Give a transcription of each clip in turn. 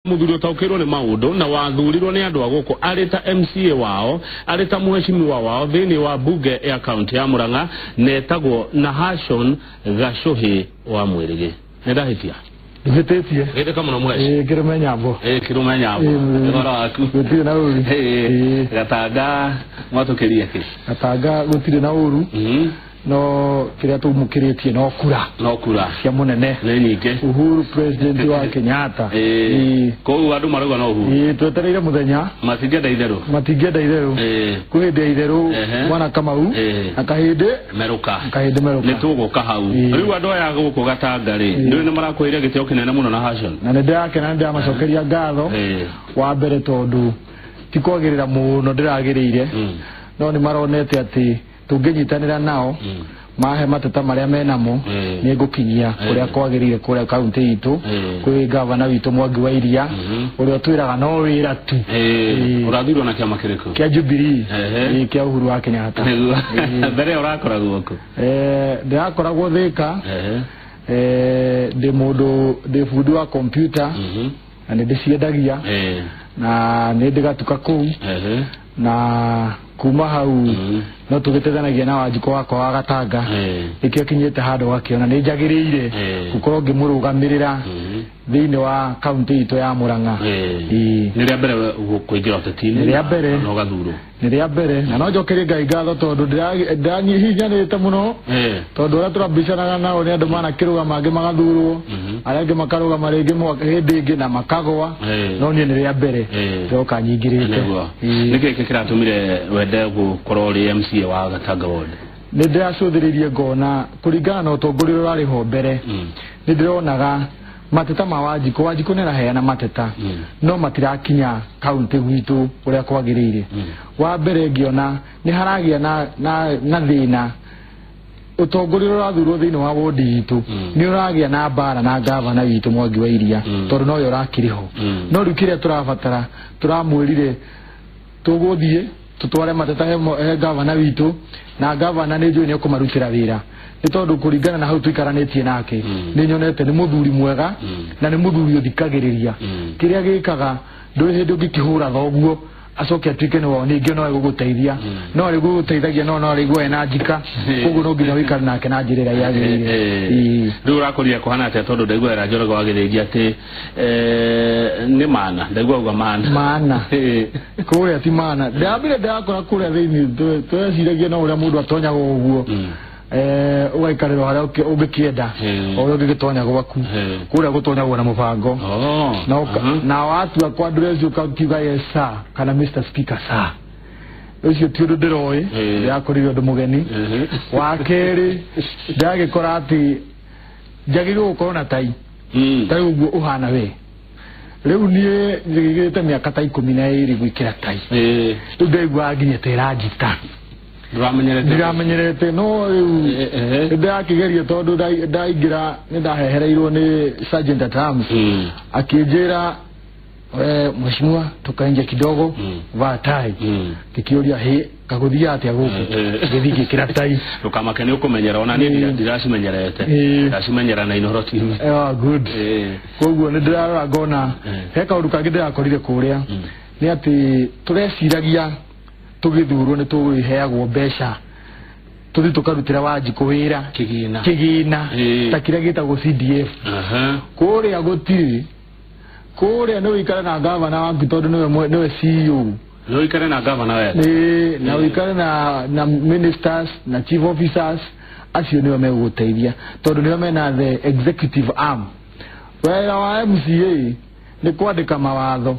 Muthuri ũtaũkĩirwo nĩ maũndũ na wathurirwo nĩ andũ a gũkũ arĩ ta MCA wao, arĩ ta mheshimiwa wao thĩinĩ wa bunge ya kaunti ya Murang'a, netagwo Nahashon Gachuhi wa Mwĩrĩgĩ. Nĩ ndahĩtia? Ndũhĩtĩtie. Gĩthĩka mũno mheshi. Ĩĩ, kĩrũme nyambo. Ĩĩ, kĩrũme nyambo. Ĩĩ. Ũhoro waku? Gũtirĩ na ũru. Ĩĩ. Ĩĩ. Gatanga mwatũkĩria kĩ? Gatanga gũtirĩ na ũru. No kĩrĩa tũmũkĩrĩtie no kura. No kura. Cia mũnene. Nĩ nyingĩ. Uhuru president wa Kenyatta. Ĩĩ. Koguo andũ marauga no Uhuru. Ĩĩ, twetereire mũthenya. Matingĩenda itherũ. Matingĩenda itherũ. Ĩĩ. Kwĩ hĩndĩ ya itherũ mwana Kamau na kahĩndĩ Merũka. Kahĩndĩ merũka. Nĩ tũgũka hau. Rĩu andũ aya gũkũ Gatanga rĩ, ndũĩ nĩ marakũheire gĩtĩo kĩnene mũno na Hashon. Na nĩ ndĩrakena, nĩ ndĩramacokeria ngatho. Wa mbere tondũ ti kwagĩrĩra mũno ndĩragĩrĩire, no nĩ maronete atĩ tũngĩnyitanĩra nao mahe mateta marĩa menamo nĩ ngũkinyia kũrĩa kwagĩrĩire kũrĩa kaunti itũ, kwĩ gavana witũ Mwangi wa Iria, ũrĩa ũtwĩraga no wĩra tu. Ũrathurwo na kĩama kĩrĩkũ? Kĩa Jubilee. Kĩa Uhuru wa Kenyatta. Mbere ũrakoragwo kũ? Ndĩrakoragwo Thĩka. Ndĩ mũndũ, ndĩ bundi wa kompyuta na nĩ ndĩciendagia na nĩ ndĩgatuka kũu, na kuma hau no tũgĩteithanagia na Wanjikũ wakwa wa Gatanga. Nĩkĩo kinyĩte handũ gakĩona nĩ njagĩrĩire gũkorwo ngĩmũrũgamĩrĩra thĩinĩ wa kaunti itũ ya Murang'a. Nĩ rĩa mbere kũingĩra ũteti-inĩ? Nĩ rĩa mbere. Na ũgathurwo? Nĩ rĩa mbere, na no njokerie Ngai ngatho tondũ ndĩranyihinyanĩte mũno, tondũ ũrĩa tũrabicanaga nao nĩ andũ manakĩrũgama, angĩ magathurwo, arĩa angĩ makarũgama rĩngĩ hĩndĩ ĩngĩ na makagwa, no niĩ nĩ rĩa mbere ndĩroka nyingĩrĩte. Nĩguo. Nĩkĩ kĩratũmire wende gũkorwo ũrĩ MCA wa Gatanga Ward? Nĩ ndĩracũthĩrĩirie ngona kũringana na ũtongoria ũrĩa ũrarĩ ho mbere, nĩ ndĩronaga mateta ma Wanjikũ. Wanjikũ nĩ araheana mateta, no matirakinya kaunti gwitũ ũrĩa kwagĩrĩire. Wa mbere ngĩona nĩ haragĩa na thĩna, ũtongoria ũrĩa ũrathurwo thĩinĩ wa wodi itũ nĩ ũragĩa na mbara na gavana witũ Mwangi wa Iria, tondũ nowe ũrakĩrĩ ho. No rĩu kĩrĩa tũrabatara, tũramwĩrire tũgũthiĩ tũtware mateta he gavana witũ, na gavana nĩ njũĩ nĩ ekũmarutĩra wĩra, nĩ tondũ kũringana na hau tũikaranĩtie nake, nĩ nyonete nĩ mũthuri mwega na nĩ mũthuri ũthikagĩrĩria. Kĩrĩa gĩkaga, ndũrĩ hĩndĩ ũngĩkĩhũra thoguo acoke atuĩke nĩ wao, ningĩ no egũgũteithia, no arĩgũgũteithagia, no arĩigua ena njika. Koguo no nginya ũikare nake na njĩra ĩrĩa yagĩrĩire. Rĩu ũrakũria kũhana atĩa? Tondũ ndaigua era Njoroge wa Gĩthĩnji atĩ nĩ mana, ndaigua uga mana. Mana kũrĩa ti mana. Ndĩrambire ndĩrakora kũrĩa thĩinĩ tweciragia no ũrĩa mũndũ atonyaga ũguo, ũgaikarĩra harĩa ũngĩkĩenda, o ũrĩa ũngĩgĩtonya gwaku. Kũrĩa gũtonyagwo na mũbango. Na watua kwandũreci ũkakiuga "Yes sir" kana "Mr Speaker sir". Ũcio ti ũndũ ndĩroĩ, ndĩrakorire ũndũ mũgeni. Wa kerĩ, ndĩragĩkora atĩ njagĩrĩirwo gũkorwo na tai ta rĩu ũguo ũhana we. Rĩu niĩ njĩgĩte mĩaka ta 12 gwĩkĩra tai. Rĩu ndaiguaga nginya ta ĩranjita. Ndũramenyerete. Ndiramenyerete, no rĩu nĩndĩrakĩgeria tondũ ndaingĩra nĩ ndahehereirwo nĩ sergeant at arms, akĩnjĩra, "Mheshimiwa, toka nje kidogo, vaa tai." Ngĩkĩũria, "Hĩ, kagũthiĩ atĩa gũkũ?" Ngĩthiĩ ngĩkĩra tai. Ndũkamake, nĩ ũkũmenyera, ona niĩ ndiracimenyerete. Ndacimenyera na Inooro TV. Ah, good. Koguo nĩ ndĩrarora ngona he kaũndũ kangĩ ndĩrakorire kũrĩa, nĩ atĩ tũreciragia tũgĩthurwo nĩ tũgũheagwo mbeca tũthiĩ tũkarutĩra Wanjikũ wĩra. Kĩgĩna. Kĩgĩna ta kĩrĩa gĩtagwo CDF. Kũrĩa gũtirĩ. Kũrĩa nĩ ũikare na gavana waku tondũ nĩwe CEO. Nĩ ũikare na gavana wega. Nĩ na ũikare na ministers na chief officers, acio nĩo megũgũteithia tondũ nĩo mena the executive arm. Wĩra wa MCA nĩ kwandĩka mawatho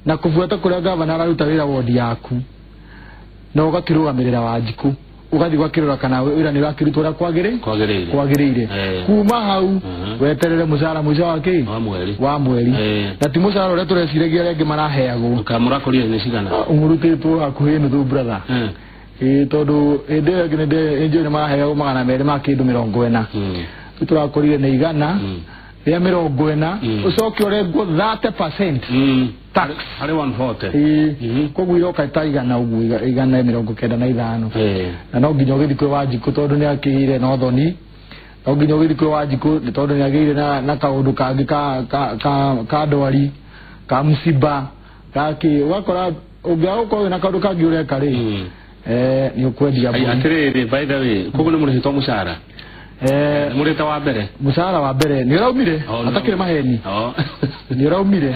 na kũbuata kũrĩa gavana araruta wĩra wodi yaku, na ũgakĩrũgamĩrĩra Wanjikũ, ũgathiĩ ũgakĩrora kana wĩra nĩ ũrakĩrutwo ũrĩa kwagĩrĩire. Kwagĩrĩire. Kwagĩrĩire. Kuma hau weterere mũcara mũico wa kĩ? Wa mweri. Wa mweri. Na ti mũcara ũrĩa tũreciragia arĩa angĩ maraheagwo. Kamũrakũria nĩ cigana? Ũmũrutĩtwo hakuhĩ nuthu, brother. Ĩĩ, tondũ hĩndĩ ĩyo ĩngĩ nĩ njũĩ nĩ maraheagwo 200 ma kĩndũ 40. Rĩu tũrakũrire nĩ 140, ũcoke ũrengwo 30% tax. Harĩ 140. Ĩĩ. Koguo iroka ta 100 ũguo, 195. Na no nginya ũgĩthiĩ kwĩ Wanjikũ tondũ nĩ akĩgĩire na ũthoni. No nginya ũgĩthiĩ kwĩ Wanjikũ nĩ tondũ nĩ agĩire na kaũndũ kangĩ ka ndwari, ka msiba, ka kĩ, ũgakora ũngĩaga gũkorwo wĩna kaũndũ kangĩ ũreka rĩ, nĩ ũkwendia mbũri. Atĩrĩrĩ, by the way, koguo nĩ mũrĩhĩtwo mũcara? Mũrĩte wa mbere? Mũcara wa mbere nĩ ũraumire, atakĩrĩ maheni. Nĩ ũraumire.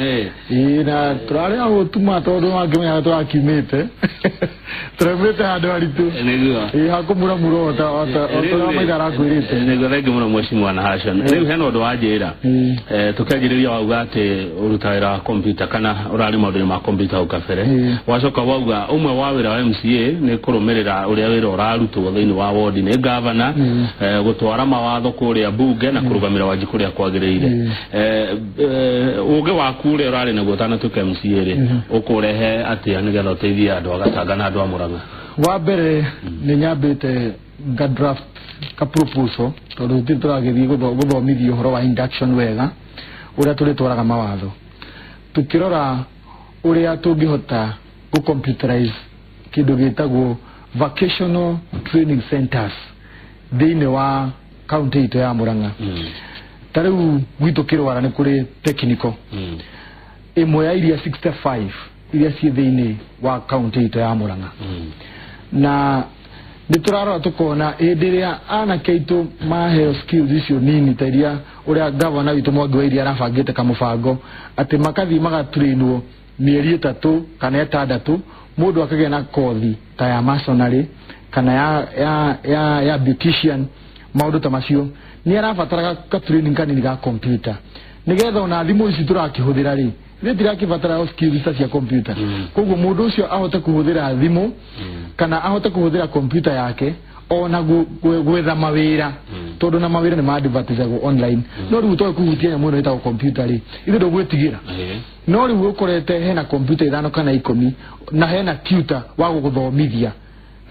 Ĩĩ, na tũrarĩ ahũtu ma tondũ mangĩmenyaga tũrakiumĩte. Tũraumĩte handũ haritũ. Nĩguo. Ĩĩ, hakũmuramura o ta ũrĩa maitho arakwĩrĩte. Nĩguo, thengiũ mũno Mheshimiwa Nahashon. Rĩu hena ũndũ wanjĩra. Tũkĩanjĩrĩria wauga atĩ ũruta wĩra wa computer kana ũrarĩ maũndũ-inĩ ma computer hau kabere. Wacoka wauga ũmwe wa wĩra wa MCA nĩ kũrũmĩrĩra ũrĩa wĩra ũrarutwo thĩinĩ wa wodi nĩ gavana, gũtwara mawatho kũrĩa bunge na kũrũgamĩra Wanjikũ ũrĩa kwagĩrĩire. Ũgĩ waku ũrĩa ũrarĩ naguo ũtanatuĩka MCA rĩ, ũkũrehe atĩa nĩgetha ũteithie andũ a Gatanga na andũ a Murang'a? Wa mbere nĩ nyambĩte nga draft ka proposal tondũ tũtirĩ tũragĩthiĩ gũthomithio ũhoro wa induction wega ũrĩa tũrĩtwaraga mawatho, tukĩrora ũrĩa tũngĩhota gũ computerize kĩndũ gĩtagwo vocational training centers thĩinĩ wa kaunti itũ ya Murang'a. Ta rĩu gwitũ Kĩrwara nĩ kũrĩ technical ĩmwe ya iria 65 iria ciĩ thĩinĩ wa kaunti itũ ya Murang'a, na nĩ tũrarora tũkona hĩndĩ ĩrĩa anake aitũ maheo skills icio nini ta iria ũrĩa gavana witũ Mwangi wa Iria arabangĩte kamũbango atĩ makathiĩ magatrainwo mĩeri 3 kana 6, mũndũ akagĩa na kothi ta ya masonry kana ya beautician, maũndũ ta macio, nĩ arabatara ka training kanini ga computer nĩgetha ona thimũ ici tũrakĩhũthĩra rĩ, ithuĩ tirakĩbatara skills ta cia computer. Koguo mũndũ ũcio ahote kũhũthĩra thimũ kana ahote kũhũthĩra computer yake ona gwetha mawĩra, tondũ na mawĩra nĩ ma-advertisagwo online. No rĩu ũtoĩ kũhutia nyamũ ĩno ĩtagwo computer rĩ, ithuĩ ndũgwĩtigĩra. No rĩu ũkorete hena computer 5 kana 10 na hena tutor wa gũgũthomithia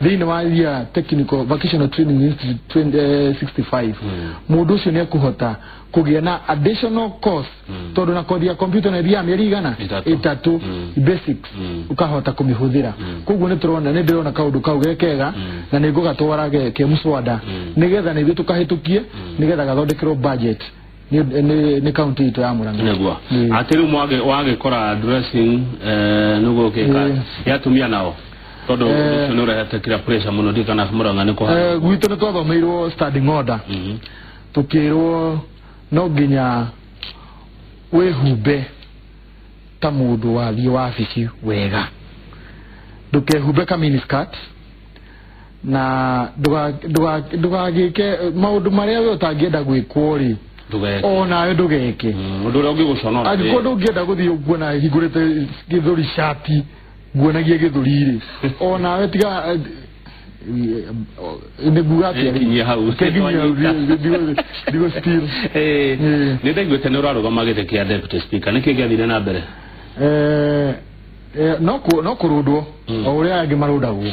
thĩinĩ wa iria technical vocational training institute 65, mũndũ ũcio nĩ ekũhota kũgĩa na additional course, tondũ na kothi ya computer na ĩthiaga mĩeri igana 3 basics, ũkahota kũmĩhũthĩra. Koguo nĩ tũrona, nĩ ndĩrona kaũndũ kau ge kega na nĩ ngũgatwara ke mũswada nĩgetha na ithuĩ tũkahĩtũkie nĩgetha gathondekerwo budget nĩ kaunti itũ ya Murang'a. Nĩguo atĩ rĩu wagĩkora dressing nĩguo gĩka ya atumia nao, tondũ ũcio nĩ ũrehete kira pressure mũno, ndiũ kana Murang'a nĩ kũhana. Gwitũ nĩ twathomeirwo standing order, tukĩrwo no nginya wĩhumbe ta mũndũ wathiĩ wabici wega, ndũkehumbe ka miniskirt na ndũgagĩke maũndũ marĩa we ũtangĩenda gwĩkwo rĩ, onawe ndũgeke. Ũndũ ũrĩa ũngĩgũconora. Angĩkorwo ndũngĩenda gũthiĩ nguona hingũrĩte gĩthũri cati nguonagie gĩthũri rĩ, onawe tiga nĩ nguga atĩa rĩ? Kinyia hau. Ndigũ still. Nĩ ndaiguĩte nĩ ũrarũgama gĩtĩ kĩa deputy speaker, nĩkĩ gĩathire na mbere? No kũrũndwo o ũrĩa angĩ marũndagwo.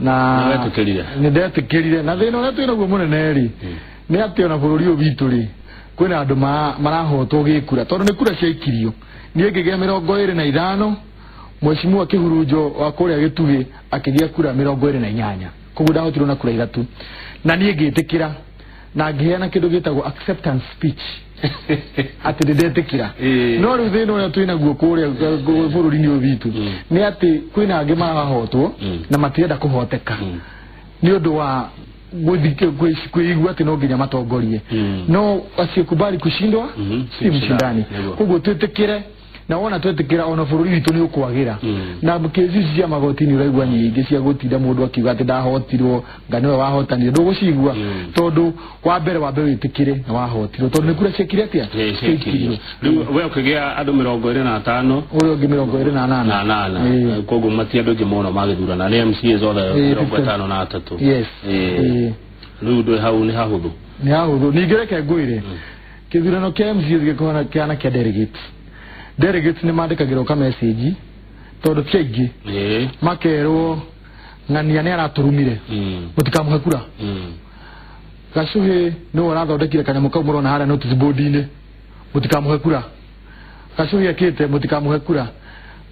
Na nĩwetĩkĩrire? Nĩ ndetĩkĩrire, na thĩna ũrĩa twĩnaguo mũnene rĩ nĩ atĩ ona bũrũri ũyũ witũ rĩ kwĩna andũ marahotwo gĩkura, tondũ nĩ kura ciaikirio. Niĩ ngĩgĩa 25, Mheshimiwa Kĩhurunjo wa kũrĩa Gĩtugĩ akĩgĩa kura 28, koguo ndahotirwo na kura 3, na niĩ ngĩtĩkĩra na ngĩheana kĩndũ gĩtagwo acceptance speech atĩ nĩ ndetĩkĩra. No rĩu thĩna ũrĩa twĩnaguo kũrĩa bũrũri-inĩ ũyũ witũ nĩ atĩ kwĩna angĩ marahotwo na matirenda kũhoteka nĩ ũndũ wa kwĩigua atĩ no nginya matongorie. No asiyekubali kushindwa si mshindani. Koguo twĩtĩkĩre, na wona twetĩkĩra ona bũrũri witũ nĩ ũkwagĩra. Na kesi ici cia magoti-inĩ ũraigua nyingĩ cia gũtinda mũndũ akiuga atĩ ndahotirwo, nga nĩwe wahotanire, ndũgũcigua, tondũ wa mbere wambe wĩtĩkĩre na wahotirwo, tondũ nĩ kura ciekire atĩa? Ciaikirio. Rĩu we ũkĩgĩa andũ 25, ũrĩa ũngĩ 28. Na nana. Koguo mati andũ aingĩ mũno magĩthurana nĩ MCAs othe 53. Yes. Rĩu ndwĩ hau nĩ hahũthũ? Nĩ hahũthũ. Ningĩ reke ngwĩre, kĩthurano kĩa MCAs gĩkoragwo kĩhana kĩa delegates. Delegates nĩ mandĩkagĩrwo ka message, tondũ ti aingĩ, makerwo ng'ania nĩ aratũrumire, mũtikamũhe kura. Gacuhĩ nĩwe ũrathondekire kanyamũ kau mũrona harĩa notice board-inĩ, mũtikamũhe kura. Gacuhĩ ekĩte, mũtikamũhe kura.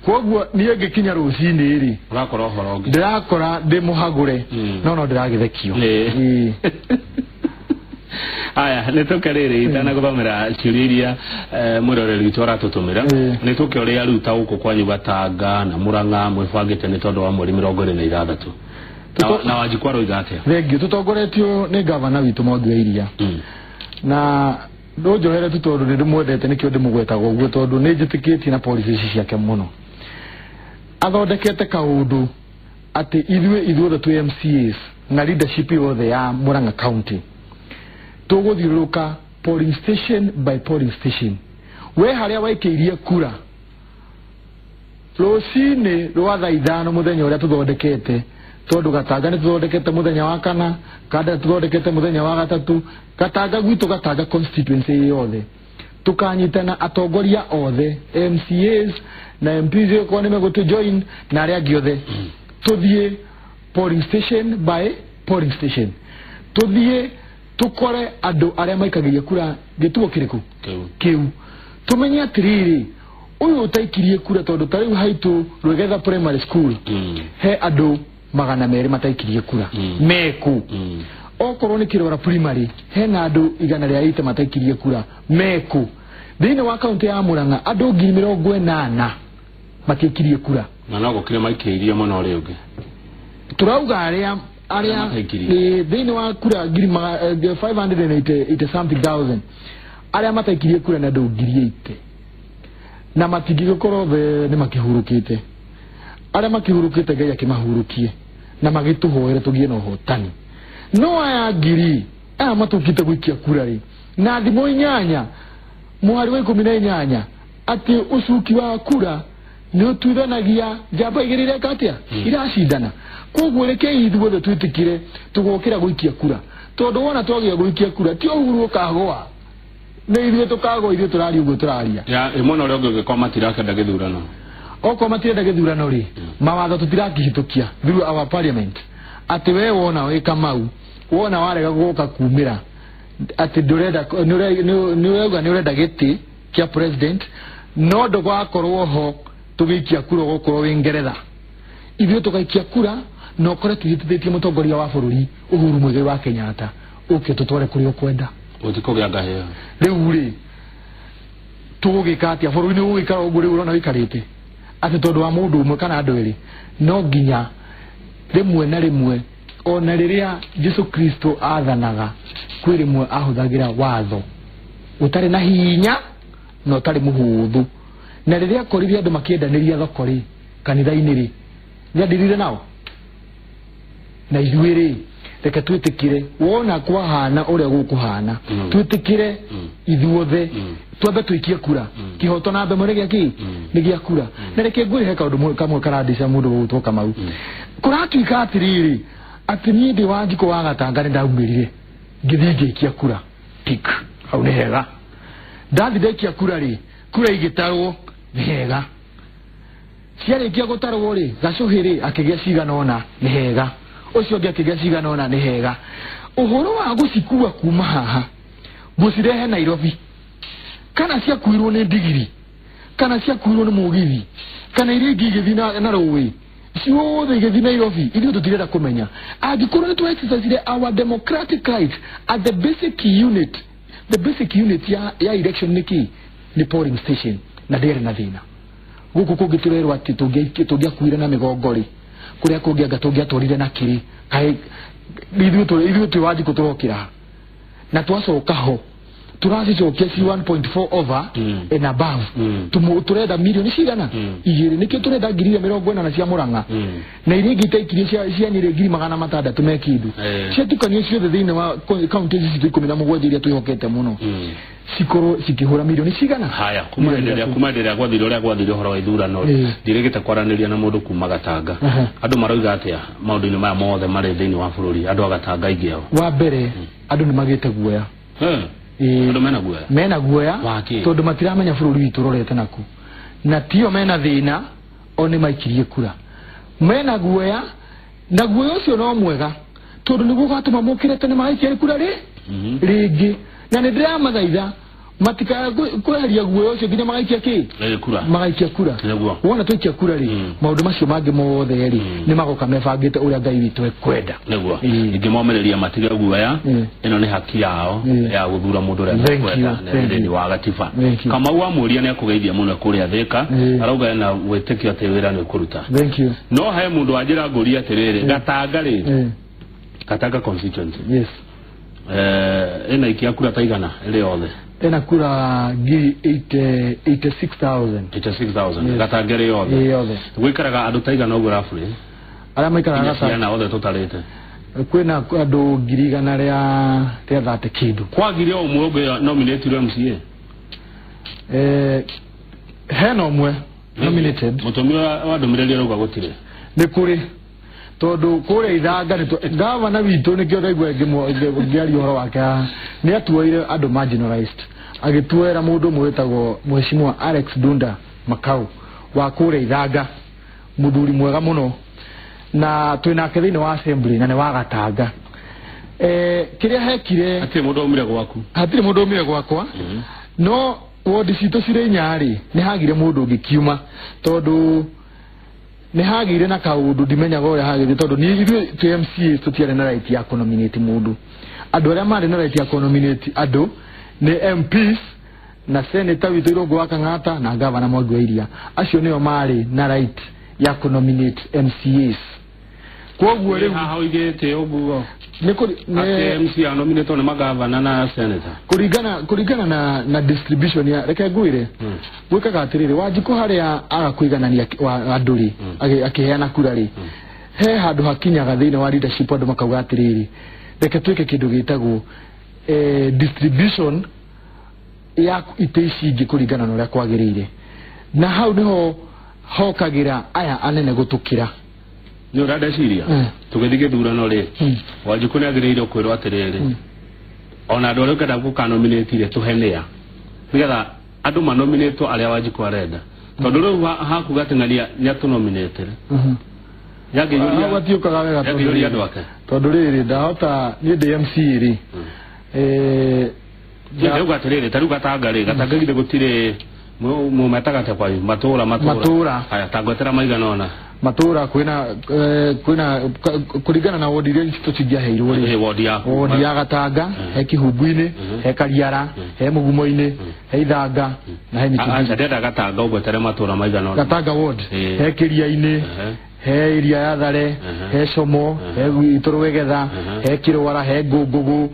Koguo niĩ ngĩkinya rũcinĩ rĩ, ũrakora ũhoro ũngĩ, ndĩrakora ndĩ mũhagũre, no ndĩragĩthekio. Aya nä tå ke rä rä itanagåthomera ciũria iria mwĩroreri witũ aratũtũmĩra, nĩ tũke ũrĩa rĩu ta gũkũ kwanyu Gatanga na Murang'a mwĩbangĩte nĩ tondũ wa mweri 26 na Wanjikũ aroiga atĩa? Thengiũ. Tũtongoretio nĩ gavana witũ Mwangi wa Iria, na ndũnjohere tu tondũ nĩ ndĩmwendete, nĩkĩo ndĩmũgwetaga ũguo, tondũ nĩ njĩtĩkĩtie na policy ici ciake mũno. Athondekete kaũndũ atĩ ithuĩ ithuothe twĩ MCAs na leadership yothe ya Murang'a County tũgũthiũrũrũka polling station by polling station, we harĩa waikĩirie kura rũcinĩ rwa thaa 5 mũthenya ũrĩa tũthondekete, tondũ Gatanga nĩ tũthondekete mũthenya wa kana, Kanda tũthondekete mũthenya wa gatatũ, Gatanga gwitũ, Gatanga constituency yothe tukanyitana atongoria othe MCAs na MPs okorwo nĩ megũtũ join na arĩa angĩ othe, tũthiĩ polling station by polling station, tũthiĩ tũkore andũ arĩa maikagĩria kura gĩtuo kĩrĩkũ kĩu, tũmenye atĩrĩrĩ ũyũ ũtaikirie kura, tondũ ta rĩu haitũ Rwĩgetha Primary School he andũ 200 mataikirie kura meku, okorwo nĩ Kĩrora Primary hena andũ 180 mataikirie kura meku. Thĩinĩ wa kaunti ya Murang'a andũ 80,000 matiaikirie kura, na no gũkĩrĩ maikĩirie mũno ũrĩa ũngĩ tũrauga arĩa thĩinĩ wa kura 580 something thousand arĩa mataikirie kura nĩ andũ 80,000, na matingĩgĩkorwo othe nĩ makĩhurũkĩte. Arĩa makĩhurũkĩte Ngai akĩmahurũkie na magĩtũhoere tũgĩe na ũhotani. No aya ngiri aya matũkĩte gũikia kura rĩ, na thimũ 8 mũhari wa 18 atĩ ũcuki wa kura nĩ ũtuithanagia njamba igĩrĩ ireka atĩa, iracindana. Koguo rekei ithuothe twĩtĩkĩre tũgokĩra gũikia kura, tondũ wona twagĩa gũikia kura ti Uhuru ũkagũa, nĩ ithuĩ tũkagũa, ithuĩ tũraria ũguo tũraria. Ya mwena ũrĩa ũngĩ ũngĩkorwo matirakenda gĩthurano, okorwo matirenda gĩthurano rĩ, mawatho tũtirakĩhĩtũkia through our parliament atĩ we wona wĩ Kamau, wona warega gũka kumĩra atĩ ndũrenda, nĩ ũrauga nĩ ũrenda gĩtĩ kĩa president, no ndũgakorwo ho tũgĩikia kura ũgũkorwo wĩ Ngeretha. Ithuĩ tũgaikia kura na ũkore tũhĩtithĩtie mũtongoria wa bũrũri Uhuru Muigai wa Kenyatta ũke tũtware kũrĩa ũkwenda. Gũtikũgĩa ngahĩha. Rĩu rĩ tũgũgĩka atĩa? Bũrũri nĩ ũgũikara ũguo rĩu ũrona wĩikarĩte atĩ tondũ wa mũndũ ũmwe kana andũ erĩ, no nginya rĩmwe na rĩmwe, ona rĩrĩa Jesu Kristo athanaga kwĩ rĩmwe ahũthagĩra watho ũtarĩ na hinya na ũtarĩ mũhũthũ, na rĩrĩa akorire andũ makĩendanĩria thoko rĩ kanitha-inĩ rĩ, nĩandirire nao. Na ithuĩ rĩ reke twĩtĩkĩre wona kwahana ũrĩa gũkũhana, twĩtĩkĩre ithuothe twambe tũikie kura, kĩhoto na mbemo nĩ gĩa kĩ, nĩ gĩa kura. Na reke ngwĩre kaũndũ kamwe karandica mũndũ gũgwĩtwo Kamau. Kũratuĩka atĩrĩrĩ atĩ niĩ ndĩ Wanjikũ wa Gatanga nĩ ndaumĩrire ngĩthiĩ ngĩikia kura, tik hau nĩ hega. Ndathi ndaikia kura rĩ, kura igĩtarwo nĩ hega, ciarĩkia gũtarwo rĩ, Gacũhĩ rĩ akĩgĩa cigana ũna nĩ hega, ũcio ũngĩ akĩgĩa cigana ũna nĩ hega. Ũhoro wa gũcikua kuma haha gũcirehe Nairobi, kana ciakuirwo nĩ ndigiri, kana ciakuirwo nĩ mũgithi, kana iria ingĩ igĩthiĩ na rũĩ, ciothe igĩthiĩ Nairobi, ithuĩ tũtirenda kũmenya. Angĩkorwo nĩ twa exercise our democratic right at the basic unit, the basic unit ya election nĩ kĩ? Nĩ polling station, na ndĩarĩ na thĩna. Gũkũ kũngĩ tũrerwo atĩ tũngĩakuire na mĩgongo rĩ, kũrĩa kũngĩ anga tũngĩatwarire na kĩrĩ, kaĩ ithuĩ twĩ Wanjikũ tũrokĩra na twacoka ho tũracicokia ci 1.4 over and above. Tũrenda milioni cigana 2, nĩkĩo tũrenda 80,000 cia Murang'a, na iria ingĩ itaikirie cia Nyĩrĩ 600,000 me kĩndũ, ciatukanio ciothe thĩinĩ wa kaunti ici citũ 17 iria twĩhokete mũno, cikorwo cikĩhũra milioni cigana. Haya, kuma hĩndĩ ĩrĩa gwathire ũrĩa gwathire ũhoro wa ithurano, ndirĩgĩte kwaranĩria na mũndũ kuma Gatanga. Andũ maroiga atĩa maũndũ-inĩ maya mothe marĩ thĩinĩ wa bũrũri, andũ a Gatanga aingĩ ao? Wa mbere andũ nĩ magĩte guoya. Andũ mena guoya, mena guoya tondũ matiramenya bũrũri witũ ũrorete naku, na tio mena thĩna o nĩ maikirie kura, mena guoya, na guoya ũcio no mwega tondũ nĩguo ũgatũma mokĩre tene magaikia kura rĩ rĩngĩ. Na nĩ ndĩramathaitha Matikaya kweheria guoya ũcio nginya magaikia kĩ? Kura. Magaikia kura. Nĩguo. Wona twaikia kura rĩ, maũndũ macio mangĩ mothe rĩ nĩ magoka mebangĩte ũrĩa Ngai witũ ekwenda. Nĩguo. Ingĩmomĩrĩria matige guoya, ĩno nĩ haki yao ya gũthura mũndũ ũrĩa mekwenda thĩinĩ wa gatiba. Kamau wa Mũria nĩ akũgeithia mũno kũrĩa Thĩka, arauga ena wĩtĩkio atĩ wĩra nĩ ũkũruta. Thank you. No he mũndũ wanjĩra ngũria atĩrĩrĩ, Gatanga rĩ, Gatanga constituency. Yes. Ĩna ikia kura ta igana ĩrĩ yothe? Ena kura ngiri 86,000. 86,000. Gatanga ĩrĩ yothe. Yothe. Gũikaraga andũ ta igana ũguo roughly? Arĩa maikaraga Gatanga. Ciana othe tũtarĩte. Kwĩna andũ 130 kĩndũ. Kwagire ũmwe ũngĩ nominated MCA? Hena ũmwe nominated. Mũtumia wa ndũmĩrĩri arauga gũtirĩ. Nĩ kũrĩ. Tondũ kũrĩa Ithanga nĩ gavana witũ nĩkĩo ndaigua ngĩaria ũhoro wake haha. Nĩ atuoire andũ marginalized. Agĩtuoera mũndũ ũmwe wĩtagwo Mheshimiwa Alex Dunda Makau wa kũrĩa Ithanga, mũthuri mwega mũno, na twĩnake thĩinĩ wa assembly na nĩ wa Gatanga. Kĩrĩa hekire, hatirĩ mũndũ aumire gwaku? Hatirĩ mũndũ aumire gwakwa. No wodi citũ cirĩ inya rĩ, nĩ hagire mũndũ ũngĩ kiuma, tondũ nĩ hagĩire na kaũndũ ndimenyaga ũrĩa hagĩire, tondũ niĩ ithuĩ twĩ MCA tũtiarĩ na right ya kũnominate mũndũ. Andũ arĩa marĩ na right ya kũnominate andũ nĩ MPs na senator witũ Irũngũ wa Kang'ata na gavana Mwangi wa Iria. Acio nĩo marĩ na right ya kũnominate MCAs. Kwoguo rĩu haha ũigĩte ũguo nĩ atĩ MCA nominatwo nĩ magavana na senator. Kũringana na distribution ya, reke ngwĩre, gwĩkaga atĩrĩrĩ, Wanjikũ harĩa aga kũiganania andũ rĩ, akĩheana kura rĩ, he handũ hakinyaga thĩinĩ wa leadership andũ makauga atĩrĩrĩ, reke twĩke kĩndũ gĩtagwo distribution ya itĩ ici ingĩ kũringana na ũrĩa kwagĩrĩire. Na hau nĩho hokagĩra aya anene gũtũkĩra. Nĩ ũrĩa ndeciria tũgĩthiĩ gĩthurano rĩ, Wanjikũ nĩ agĩrĩire kwĩrwo atĩrĩrĩ, ona andũ arĩa ũkenda gũkanominate rĩ, tũhe nĩa, nĩgetha andũ manominatwo arĩa Wanjikũ arenda. Tondũ rĩu hakuga atĩ ng'ania nĩ atũnominate rĩ. Gatiũkaga wega Yangĩyũria andũ ake. Tondũ rĩrĩ ndahota niĩ ndĩ MCA rĩ. Ndauga atĩrĩrĩ, ta rĩu Gatanga rĩ, Gatanga githĩ gũtirĩ mumetaga atĩa kwanyu? Matũra, matũra. Haya, ta ngwetera maigana ũna. Matũra kwĩna kũringana na wodi iria citũ cingĩaheirwo rĩ. Wodi yaku. Wodi ya Gatanga, he Kĩhumbu-inĩ, he Kariara, he Mũgumo-inĩ, he Ithanga na he Mĩtũngĩ. Aca ndĩrenda Gatanga ũngwetere matũra maigana ũna. Gatanga ward, he Kĩria-inĩ, he iria ya Thare, he Como, he Itũrwegetha, he Kĩrwara, he Ngũngũgũ,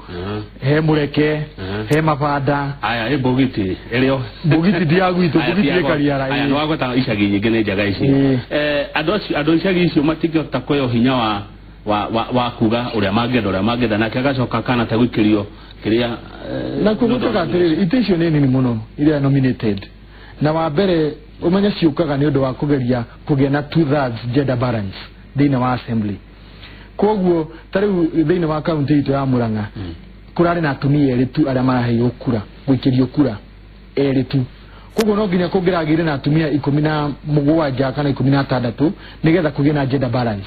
he Mũreke, he Mabanda. Aya, ĩ Mbũgiti ĩrĩo. Mbũgiti ti ya gwitũ, Mbũgiti ĩ Kariara. Aya, nĩ wagweta icagi nyingĩ nĩ njega ici. Andũ icagi icio matingĩhota kũheo hinya wa kuga ũrĩa mangĩenda, nake agacoka kana ta gũikĩrio kĩrĩa. Na kũgwĩkaga atĩrĩrĩ, itĩ icio nĩ nini mũno iria nominated. Na wa mbere ũmenye ciũkaga nĩ ũndũ wa kũgeria kũgĩa na 2/3 gender balance thĩinĩ wa assembly. Kwoguo ta rĩu thĩinĩ wa kaunti itũ ya Murang'a kũrarĩ na atumia erĩ tu arĩa maraheirwo kura, gũikĩrio kura erĩ tu. Koguo no nginya kũngĩragĩire na atumia 17 kana 16 nĩgetha kũgĩe na gender balance.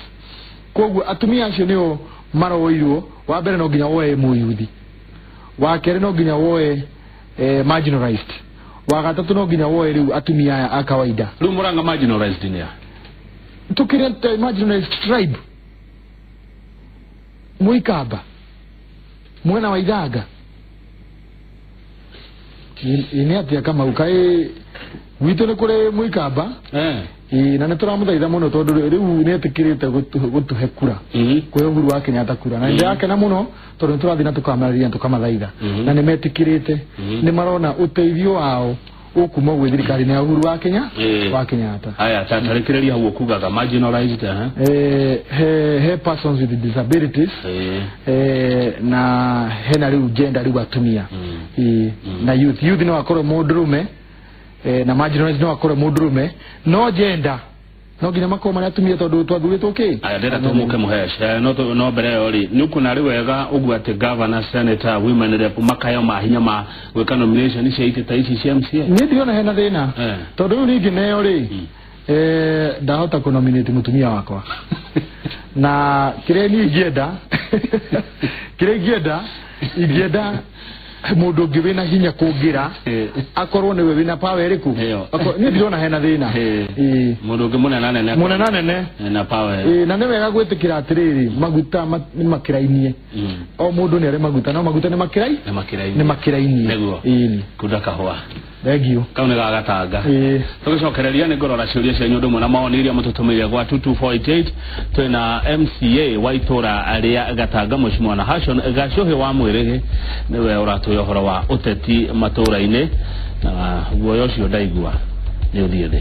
Koguo atumia acio nĩo maroirwo, wa mbere no nginya woe mũyuthi, wa kerĩ no nginya woe marginalized, wa gatatũ no nginya woe rĩu atumia aya a kawaida. Rĩu Murang'a marginalized nĩ a? Tũkĩrĩ marginalized tribe Mũikamba mwena wa Ithanga. Nĩ atĩa Kamau, kaĩ gwitũ nĩ kũrĩ Mũikamba? Na nĩ tũramũthaitha mũno tondũ rĩu nĩ etĩkĩrĩte gũtũhe kura, kũhe Uhuru wa Kenyatta kura, na nĩndĩrakena mũno tondũ nĩ tũrathiĩ na tũkamarĩria na tũkamathaitha, na nĩ metĩkĩrĩte, nĩ marona ũteithio wao ũkuma gwĩ thirikari-inĩ ya Uhuru wa Kenya wa Kenyatta. Aya, ta tarĩkĩrĩria hau ũkugaga marginalized, he persons with disabilities, na hena rĩu gender rĩu atumia, na youth no akorwo mũndũrũme, na marginalized no akorwo mũndũrũme, no gender no nginya makorwo marĩ atumia tondũ twathurĩtwo kĩ. Aya, ndĩrenda tũmũke Mũhesh, no mbere ĩyo rĩ, nĩ ũkuona arĩ wega ũguo atĩ governor, senator, women rep makaheo mahinya ma gwĩka nomination cia itĩ ta ici cia MCA? Niĩ ndirona hena thĩna, tondũ rĩu ningĩ neo rĩ, ndahota kũnominate mũtumia wakwa. Na kĩrĩa niĩ ingĩenda, kĩrĩa ingĩenda Mũndũ ũngĩ wĩna hinya kũngĩra akorwo nĩwe wĩna power ĩrĩkũ. Ĩyo. Niĩ ndirona hena thĩna. Ĩĩ. Mũndũ ũngĩ mũnenanene. Mũnenanene. Na power. Ĩĩ, na nĩ wega gwĩtĩkĩra atĩrĩrĩ, maguta nĩ makĩrainie. O mũndũ nĩ arĩ maguta, no maguta nĩ makĩrai Nĩ makĩrainie. Nĩ makĩrainie. Nĩguo. Ĩĩ. Kunda kahũa. Thank you. Kau nĩ ga gatanga. Ĩĩ. Tũgĩcokereria nĩ ngũrora ciũria cianyu ũndũ ũmwe na mawoni iria mũtũtũmĩire gwa 22488. Twĩna MCA wa itũra rĩa Gatanga, Mheshimiwa Nahashon Gacuhi wa Mwĩrĩgĩ, nĩwe ũratwĩra ũhoro wa ũteti matũra-inĩ, na guoya ũcio ndaigua nĩ ũthiĩ thĩ.